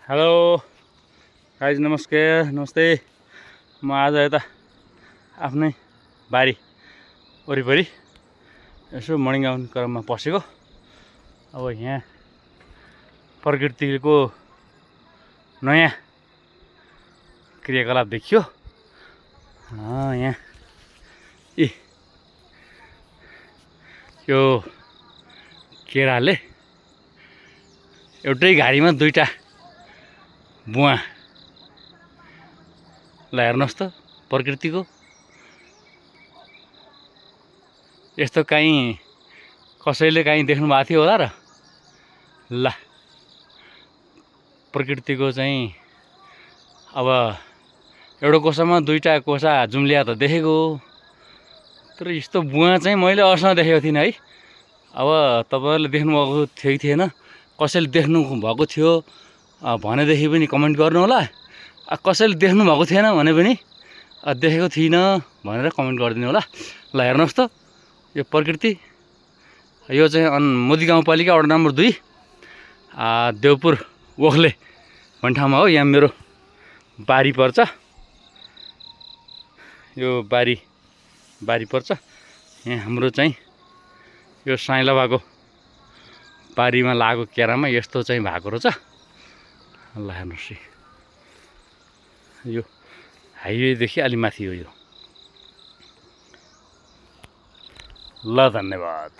Hello guys, नमस्ते। म आज यता आफ्नै बारी वरिपरि यसो मर्निङ आउट क्रममा पसेको। अब यहाँ प्रकृतिको नयाँ क्रियाकलाप देखियो। यहाँ यो केराले एउटै घारीमा दुईटा बुवा ल हेर्नुहोस् त, प्रकृतिको यस्तो काहीँ कसैले काहीँ देख्नु भएको थियो होला र। ल प्रकृतिको चाहिँ अब एउटा कोसामा दुईटा कोसा जुम्लिया त देखेको हो, तर यस्तो बुवा चाहिँ मैले अरूसँग देखेको थिइनँ है। अब तपाईँहरूले देख्नुभएको थियो कि थिएन, कसैले देख्नु भएको थियो भनेदेखि पनि कमेन्ट गर्नु होला। कसैले देख्नु भएको थिएन भने पनि देखेको थिइनँ भनेर कमेन्ट गरिदिनु होला। ल हेर्नुहोस् त, यो प्रकृति, यो चाहिँ मोदी गाउँपालिका वडा नम्बर 2 देवपुर ओखले भन्ने ठाउँमा हो। यहाँ मेरो बारी पर्छ, यो बारी पर्छ। यहाँ हाम्रो चाहिँ यो साइला भएको बारीमा लागेको केरामा यस्तो चाहिँ भएको रहेछ। ल हेर्नुहोस्, यो हाइवेदेखि अलि माथि हो यो। ल धन्यवाद।